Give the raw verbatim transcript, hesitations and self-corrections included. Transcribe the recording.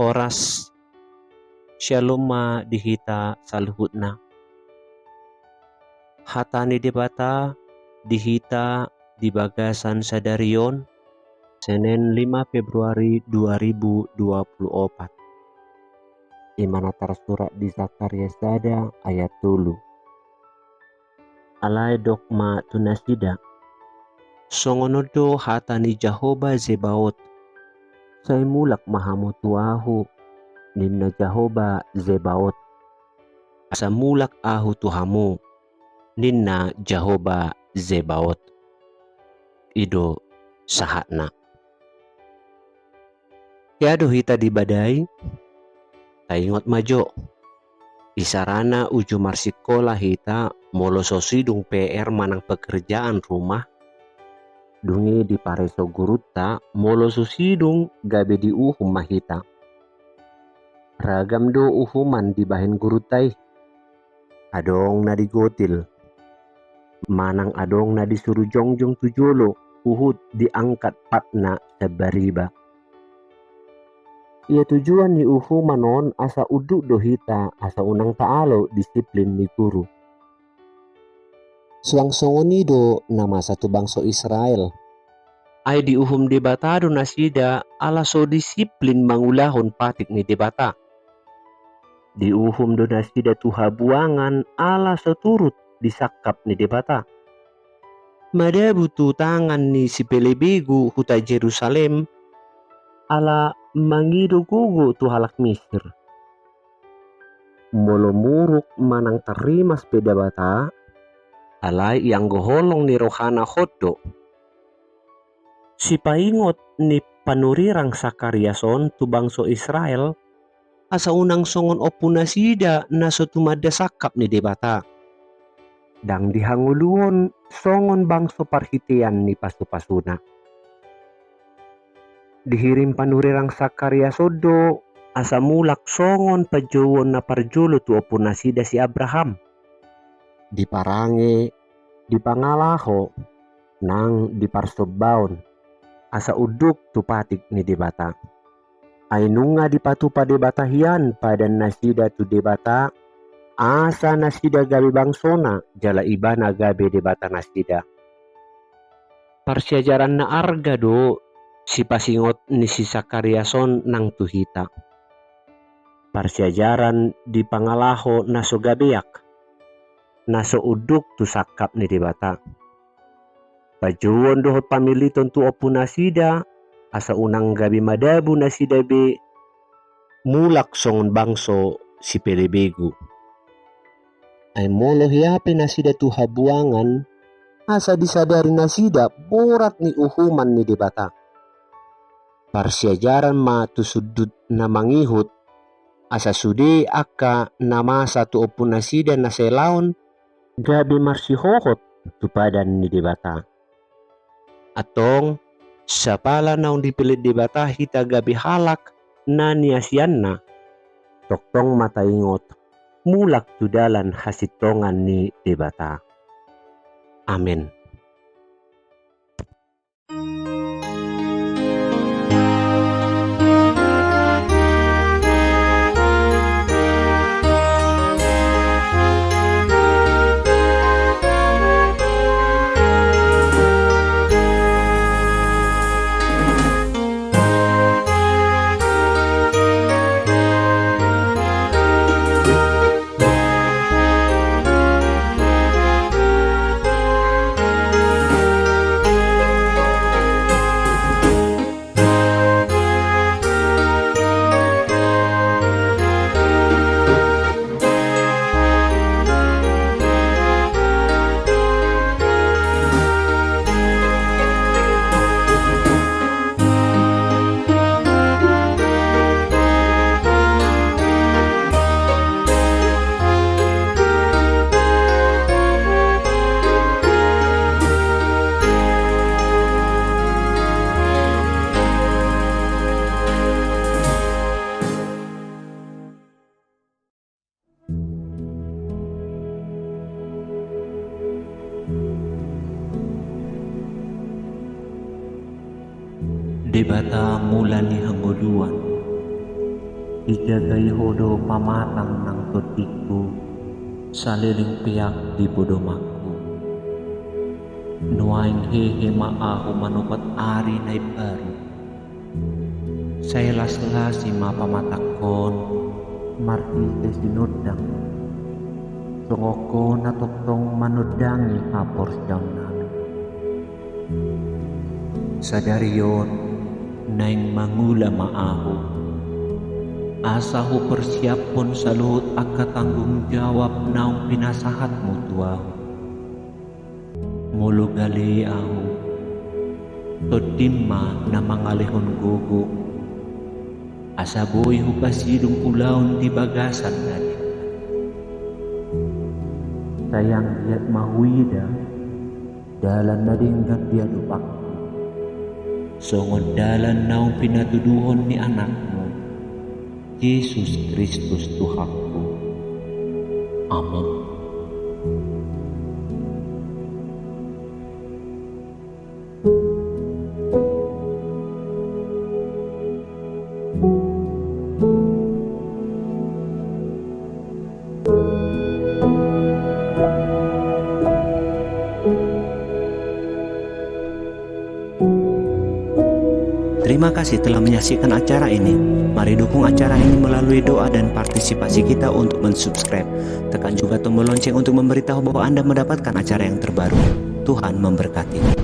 Horas, syalom ma di hita saluhutna. Hata ni Debata di hita di bagasan sadari on, Senen lima Februari dua ribu dua puluh opat. Ima na tarsurat di Sakaria sada ayat tolu. Alai dok ma tu nasida: Songon on do hata ni Jahowa Zebaot: Sai mulak ma hamu tu Ahu, ninna Jahowa Zebaot, asa mulak Ahu tu hamu, ninna Jahowa Zebaot. I do sahatna. Hea do hita dibadai? Taingot ma jo. Isarana uju marsikola hita, molo so sidung P R manang pekerjaan rumah, dung i dipareso gurunta, molo so sidung gabe diuhum ma hita. Ragam do uhuman dibahen gurunta i. Adong na digotil, manang adong na disuru jongjong tu jolo, huhut diangkat patna sambariba. Ia tujuan ni uhuman on asa unduk do hita, asa unang taalo disiplin ni guru. Suang songon i do na masa tu bangso Israel. Ai diuhum Debata do nasida ala so disiplin mangulahon patik ni Debata. Diuhum do nasida tu habuangan ala so turut di sangkap ni Debata. Madabu tu tangan ni sipelebegu huta Jerusalem, ala mangido gogo tu halak Misir. Molo muruk manang tarrimas pe Debata, alai ianggo holong ni rohana hot do. Sipaingot ni panurirang Sakarias on tu bangso Israel, asa unang songon ompu nasida na so tumanda sangkap ni Debata. Ndang dihangoluhon songon bangso parhitean ni pasupasuna. Dihirim panurirang Sakarias on do asa mulak songon panjouon na parjolo tu ompu nasida si Abraham. Diparange, dipangalaho, nang diparsombaon, asa unduk tu patik ni Debata. Ai nunga dipatupa Debata hian padan nasida tu Debata, asa nasida gabe bangsona, jala Ibana gabe Debata nasida. Parsiajaran na arga do sipasingot ni si Sakarias on nang tu hita. Parsiajaran di pangalaho na so gabeak, na so unduk tu sangkap ni Debata. Pajouon dohot pamiliton tu ompu nasida, asa unang gabe madabu nasida be mulak songon bangso sipelebegu. Ai molo hea pe nasida tu habuangan, asa disadari nasida borat ni uhuman ni Debata. Parsiajaran ma tu sundut na mangihut, asa sude angka na masa tu ompu nasida na selaon gabe marsihohot tu padan ni Debata. Antong, sapala naung dipillit Debata hita gabe halak na niasianna, tongtong ma taingot, mulak tu dalan hasintongan ni Debata. Amen. Debata mula ni hangoluan, Dijagai Ho do pamatang nang tondingku, saleleng peak di podomanku. Nuaeng hehe ma ahu manopat ari na imbaru. Sai laslasi ma pamatangkon marhite sinondang, songon Ho na tongtong manondangi haporseaonnami. Sadari on naeng mangula ma ahu, asa hupersiaphon saluhut angka tanggung jawab naung pinasahatmu tu ahu. Molo gale ahu, tondim ma na mangalehon gogo, asa boi hupasidung ulaon di bagasan na denggan. Sai anggiat ma huida dalan na denggan di adopanku, songon dalan naung pinatuduhon ni Anakmu, Jesus Kristus Tuhanku. Amen. Terima kasih telah menyaksikan acara ini. Mari dukung acara ini melalui doa dan partisipasi kita untuk mensubscribe. Tekan juga tombol lonceng untuk memberitahu bahwa Anda mendapatkan acara yang terbaru. Tuhan memberkati.